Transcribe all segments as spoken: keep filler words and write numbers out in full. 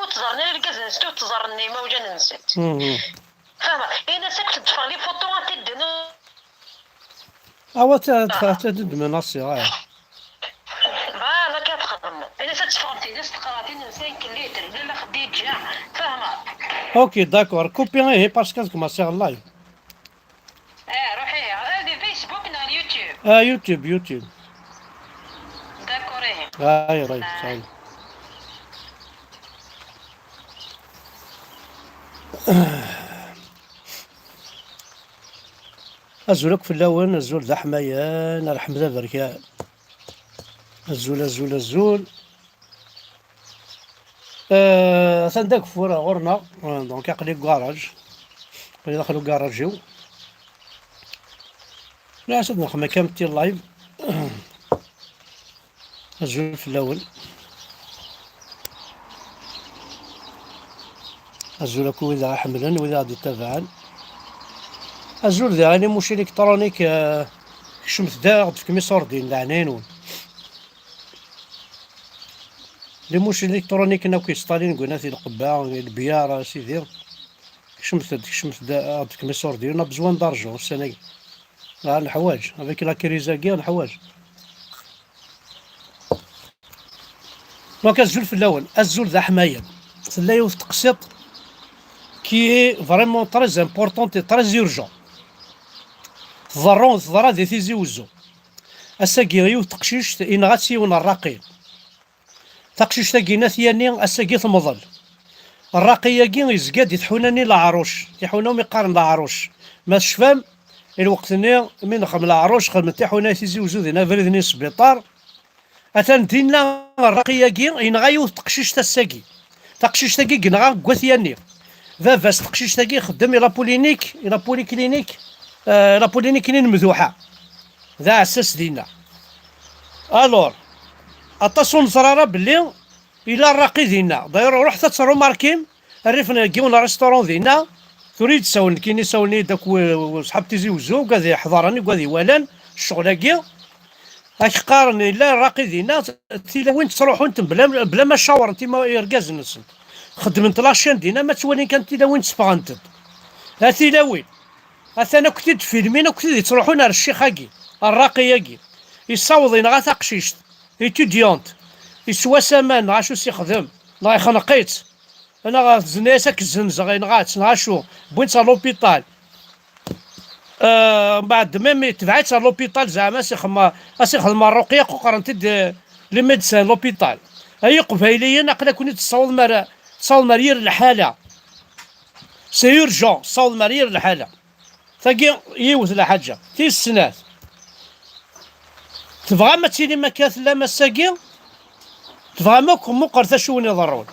ttẓerren ara irgazen-nsent, ur ttẓerren imawlan-nsent. Mhm. Fehmeɣ. Ini-as ad k-d-ṭṭfeɣ les photos, ad t-id-, Awa, ta, ta, ta, d-menaṣi, aya. Voilà, akka txedmeḍ. Ini-as ad teffɣemt yid-s, teqreḍ tin n cinq litres, la la Xdija. Fehmeɣ. Ok, d'accord. Coupez, ihi, parce que ad kem-asiɣ live. Eh, ruḥ ihi. Eh, di Facebook neɣ YouTube? Ah, YouTube, YouTube. D'accord, ihi. Ay, right, ay. Azul akk fell-awen, azul d aḥmayan, rrḥem d aberkan. Azul, azul, azul. Euh, atan d ageffur ɣur-neɣ. Euh, donc, aql-i deg ugaraj. Aql-i daxel ugaraj-iw. Nniɣ-as ad nexdem akka amti live. Azul fell-awen. Azul akk wid aɣ-iḥemmlen, wid aɣ-d-ittabaɛen. Azul diɣen i muc électronique, euh, kecmet-d ad ɣ-d-tefkem iṣurdiyen, leɛnaya-nwen. Les mouches électroniques akk yesṭalin deg unat i lqebba, i lbyar, a sidi. Kecmet-d, kecmet-d, ad kem iṣurdi, on a besoin d'argent, ussan-agi. Ah, neḥwaǧ, avec la crise-agi, neḥwaǧ. Donc, azul fell-awen, azul d aḥmayan. Tella yiwet teqsiṭ qui est vraiment très importante et très urgent. Tḍerru, teḍra di Tizi Wezzu. Ass-agi, yiwet teqcict, yenɣa-tt yiwen rraqi. Taqcict-agi n At Yanni ass-agi temḍel. Rraqi-agi yezga-d i tḥuna-nni Leɛruc, tiḥuna umi qqaren Leɛruc. Ma tecfam, i lweqt-nni mi nexdem Leɛruc, xedmen tiḥuna i Tizi Wezzu din abrid-nni n sbiṭar. Atan dinna rraqi-agi yenɣa yiwet teqcict ass-agi. Taqcict-agi yenɣa deg At Yanni. Baba-s teqcict-agi ixeddem i la polyclinique, i la polyclinique, euh, la polyclinique n Mduḥa. D aɛessas dinna. Alors, aṭas ur neẓri ara belli yella rraqi dinna. D'ailleurs, ruḥet ad tṛumarkim rrif n yiwen restaurant dinna. Tura i d-sawlen, nekkini sawlen-iyi-d akk w-, w-, ṣḥab Tizi Wezzu, ugad iḥḍaren, ugad iwalan ccɣel-agi. Ak qqaren yella rraqi dinna, tilawin ttruḥunt bla, bla ma cawrent ima-, irgazen-nsent. Xeddment la chaîne dinna, ma ttwalin kan tilawin tteffɣent-d. A tilawin. Atan akk tid filmin, akk tid yettruḥun ar ccix-agi, rraqi-agi. Yessaweḍ yenɣa taqcict, étudiante, yeswa s aman, neɣ acu s-ixdem, neɣ ixneq-itt, neɣ tzenna-yas ad k-zzenzeɣ, yenɣa-tt, neɣ acu, wwin-tt ɣer l'hôpital. Euh, mbeɛd même yetbeɛ-itt ɣer l'hôpital, zeɛma as-ixdem, as-ixdem rruqya, quqren-t-id, euh, les médecins, l'hôpital. Ay Iqbayliyen, aql-aken-id tessawḍem ar, tessawḍem ar yir lḥala. C'est urgent, tessawḍem ar yir lḥala. Tagi yiwet lḥaǧa. Tis snat, tebɣam ad tilim akka tellam ass-agi? Tebɣam akk, muqlet acu wen-iḍerrun.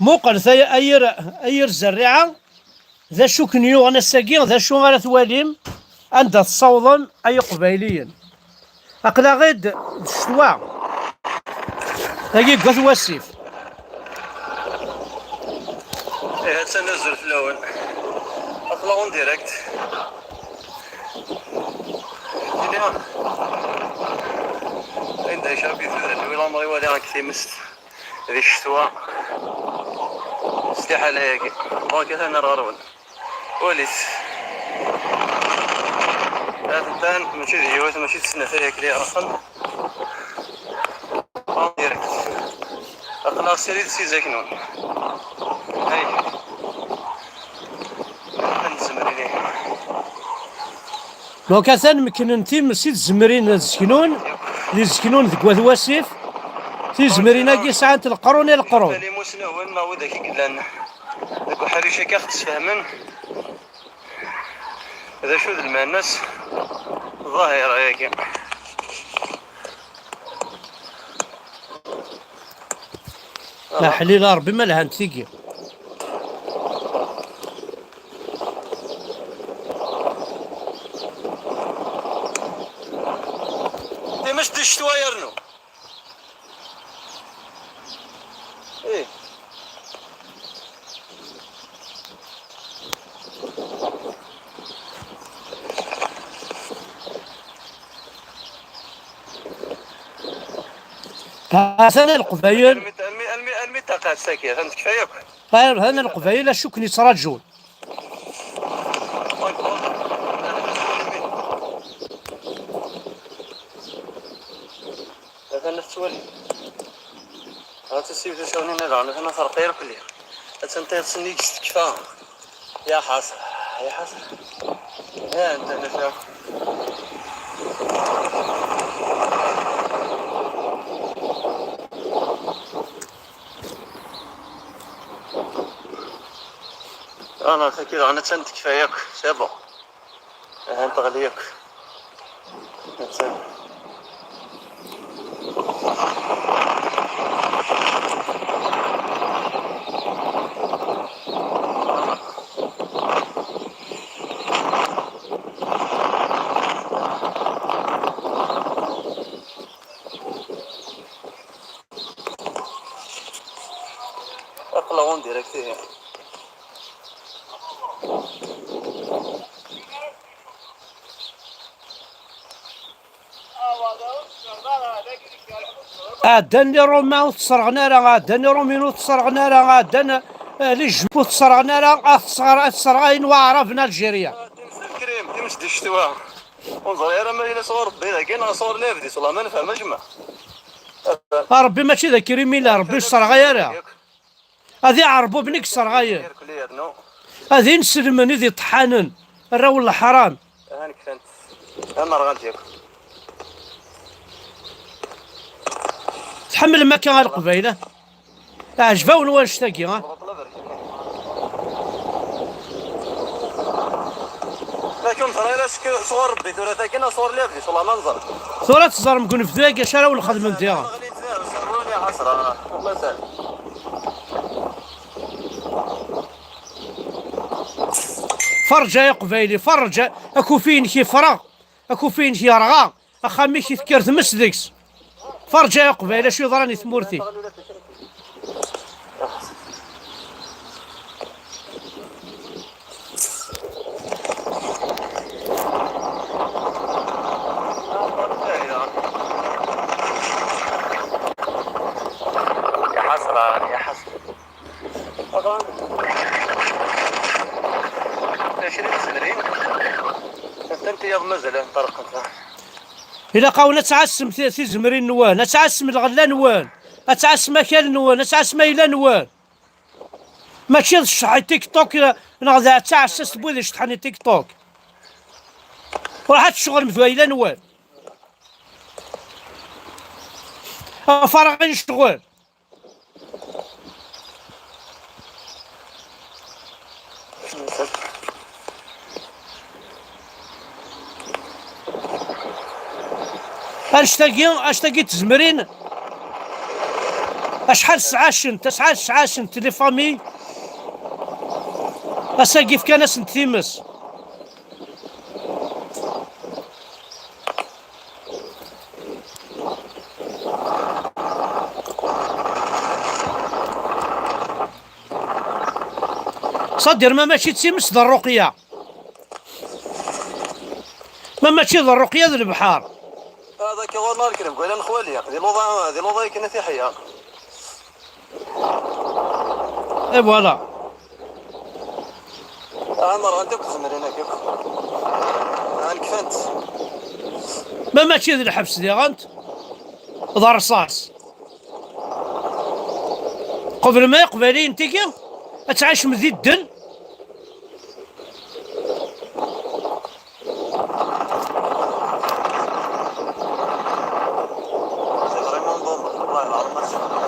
Muqlet ay, ay yir, ay yir zerriɛa, d acu ken-yuɣen ass-agi, d acu ara twalim, anda tessawḍem ay Iqbayliyen. Aql-aɣ-id d ccetwa. Tagi deg At Wasif. Ihi, attan azul fell-awen. Aql-aɣ en direct. Ini, anda yecreb yetudal, wi lamer iwali deg timest, di ccetwa, s liḥala-agi. Donc, atan ar ɣer-wen. Walit. Attan, mačči d yiwet, mačči d snat ay akli iruḥen. En direct. Aql-aɣ srid si Zaknun. Ay. Ad nezmer ihi. Donc, atan meknen times i tzemrin ad zeknun, di zeknun deg Wat Wasif. Tizemrin-agi sɛant leqrun i leqrun. Imusnawen neɣ widak i yellan deg uḥric akka, ad ɣ-d-sfehmen d acu d lmeɛna-s ḍahira-agi. Aḥlil a Ṛebbi, ma lhant tigi. Times di ccetwa yernu. Ih. Atan a Leqbayel. Almi, almi, almi, almi Tagi, atan tekfa yakk. Ɣer hana Leqbayel acu ken-yettraǧun. Atan la tettwali. Ɣer tasiwt asawen-nni daɣen, atan terqa irkelli. Atan tayeḍ-nni deg-s tekfa. Ya ḥasra, ya ḥasra. Ya anta nafeɣ. Ah, non, tagi daɣen attan tekfa yakk, c'est bon. Ahan teɣli yakk. Attan. Aql-aɣ en direct ihi. Ɛeddan Iṛumiyen ur t-sserɣen ara, ɛeddan Iṛumiyen ur t-sserɣen ara, ɛeddan, eh, les Juifs ur t-sserɣen ara, ad t-sserɣ-, ad t-sserɣen Waɛraben Algérie. Times d ccetwa. Ur neẓri ara ma yella sɣur Ṛebbi dagi neɣ sɣur lebɛid, wala ma nefhem acemma. A Ṛebbi mačči d akriminal, Ṛebbi ur yesserɣay ara. Ad iɛerbuben i yesserɣayen. Ad inselmen i d iṭeḥḥanen, arraw n leḥram. Ahan kfant. Amerɣant yakk. Tḥemmlem akka a Leqbayel, ah? Ɛejbawen wanect-agi, ah? Lakin teẓra ara sɣur Ṛebbi tura tagi neɣ sɣur lebɛid, wala ma nẓer. Tura teẓrem deg unebdu-agi acu ara wen-xedmen diɣen. Ferreǧ ay Aqbayli, ferreǧ, akufi-inek yefreɣ, akufi-inek yerɣa, axxam-ik tekker tmes deg-s. Ferreǧ ay Aqbayli, acu yeḍran i tmurt-ik? Ya ḥasra, ya ḥasra. Acu i tezmrin? Atenti yaḍ mazal ṭerqent. Ilaq-awen ad tɛassem ti-, tizemrin-nwen, ad tɛassem lɣella-nwen, ad tɛassem akal-nwen, ad tɛassem ayla-nwen. Mačči d cceḥ i TikTok, eh, neɣ d taɛessast n wid iceṭṭḥen i TikTok. Ruḥ ad tecɣlem d ayla-nwen. Afareɣ i ccɣel. Annect-agi, annect-agi n tzemrin, acḥal sɛacent, acḥal sɛacent les familles, ass-agi fkan-asent times. Sadir, ma mačči d times d ṛṛuqya. Ma mačči d ṛṛuqya d lebḥer. Hada ki ɣur-neɣ lekdeb, wala nexwali, di luḍa, di luḍa yakan a tiḥya. Et voilà. Ah, merɣent akk tzemrin akk. Ah, nekfant. Ma mačči d lḥebs diɣent, d rrṣaṣ. Qeblem ay Iqbayliyen tigi, ad tɛicem di ddel. C'est vraiment bon, والله العظيم ما تسمع.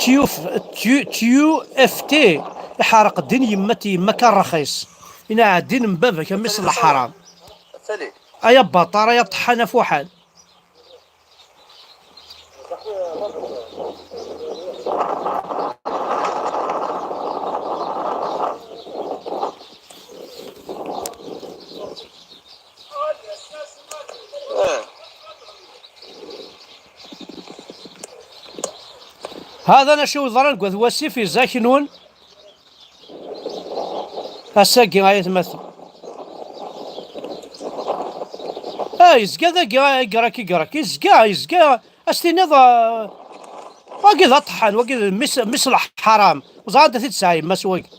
T U F T, T U F T iḥerq ddin yemma-k, yemma-k ṛṛxis. Inaɛdin n baba-k a mmi-s n leḥram. Ay abaṭar, ay aṭeḥḥan afuḥan. Hada acu yeḍran deg At Wasif i zak-nwen. Ass-agi ay atmaten. Ah, yezga dagi, ah, igrak, igrak, yezga, yezga. Ad s-tiniḍ, ah, wagi d aṭeḥḥan, wagi d mmi-s, mmi-s n leḥram. Ẓer anda t-id-tesɛa yemma-s wagi.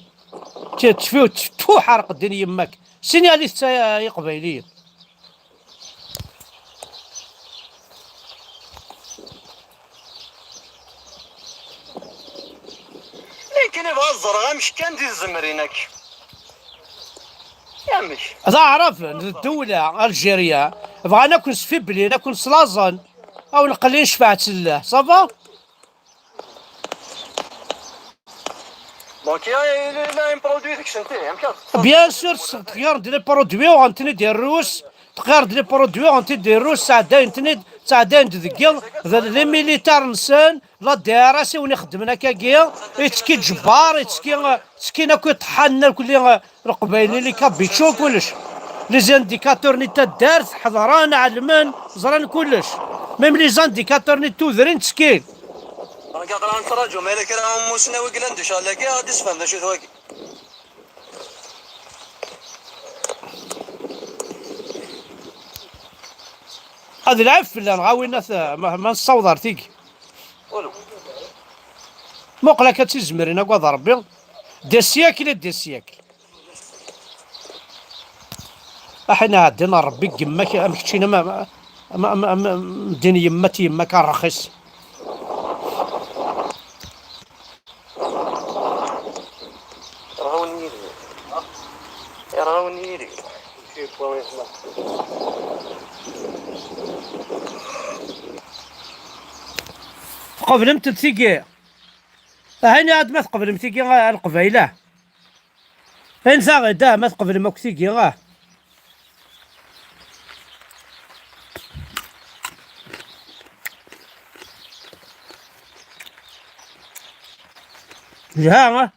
T-, tfu-, tfuḥ ar qeddin yemma-k. Sin yali tetta iqbayliyen. Nekkini bɣa ad ẓreɣ amek kan di tzemrin akk. Amek? D aɛraben, d ddewla, Aljeria. Bɣan ad ken-sfiblin, ad ken-slaẓen. Aw neqqel i ncefɛet llah, ça va? Donc, il y a, il y a un produit deg-sent, amek ara teṭṭfeḍ? Bien sûr, teɣɣar-d les produits, uɣen-ten-id i Rrus, teɣɣar-d les produits, uɣen-ten-id i Rrus, sɛeddayen-ten-id, sɛeddayen-d deg yiḍ, d les militaires-nsen, la D R S i wen-ixeddmen akkagi, ittekki ǧebbar, ittekki, ttekkin akk iṭeḥḥanen akk li, Leqbayel, les kabichos, kullec. Les indicateurs n taddart ḥeḍren, ɛelmen, ẓran kullec. Même les indicateurs n tudrin ttekkin. Donc, aql-aɣ nettraǧu ma yella kra n umusnaw i yellan di ccɣel-agi, ad d-isefhem d acu-t wagi. Ad lɛib fell-aneɣ, a winna t-, ma, ma nessaweḍ ar tigi. Ulu. Muqel akka d tizemrin, agad Rebbi. Des siècles et des siècles. Aḥin ɛeddan a Rebbi deg yemma-k, am keččini, am, am, am, am, am ddin yemma-t yemma-k a rxis. Rɣawen yid-wen. Rɣawen yid-wen. Tqeblemt-d tigi? Ahin, ad ma tqeblem tigi, a Leqbayel, ah. Ayen taɣ-, da, ma tqeblem akk tigi, ah. Lha, ah.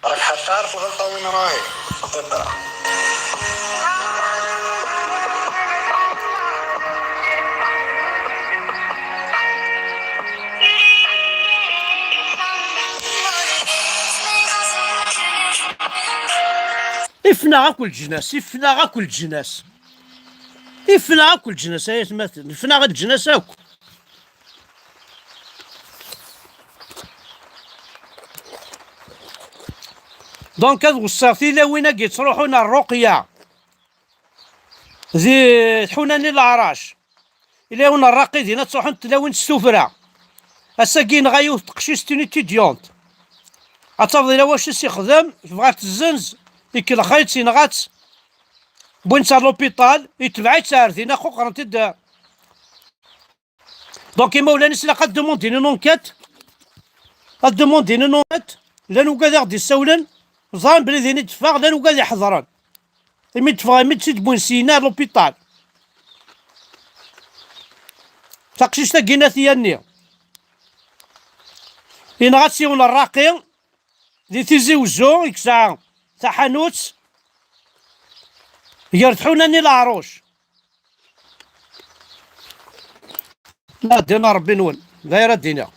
راك حاب تعرف الغلطة وين راهي؟ اقرا. Ifna akk leǧnas, ifna akk leǧnas. Ifna akk leǧnas, ay atmaten, ifna akk leǧnas akk. Donc, ad weṣṣiɣ tilawin-agi yettruḥun ar Ruqya di tḥuna-nni n Leɛrac. Ilawin n Rraqi din ad ttruḥunt tlawin s tuffra. Ass-agi yenɣa yiwet teqcict, une étudiante. Ad tafeḍ ila wacu i s-ixdem, tebɣa ad tezzenz, ikellex-itt, yenɣa-tt. Wwin-tt ar l'hôpital, itbeɛ-itt ar din, aqu qqaren-t-id. Donc, imawlan-is ilaq ad demandin une enquête. Ad demandin une enquête. Llan wigad i ɣ-d-issawlen, ẓran belli din i d-teffeɣ, llan wigad iḥeḍren. Imi d-teffeɣ, imi d-tt-id-wwin syin ar l'hôpital. Taqcict-agi n At Yanni. Yenɣa-tt yiwen n Rraqi di Tizi Wezzu, i yesɛa taḥanut gar tḥuna-nni Leɛruc. Ma ddin a Rebbi-nwen, d ayen ara d-iniɣ.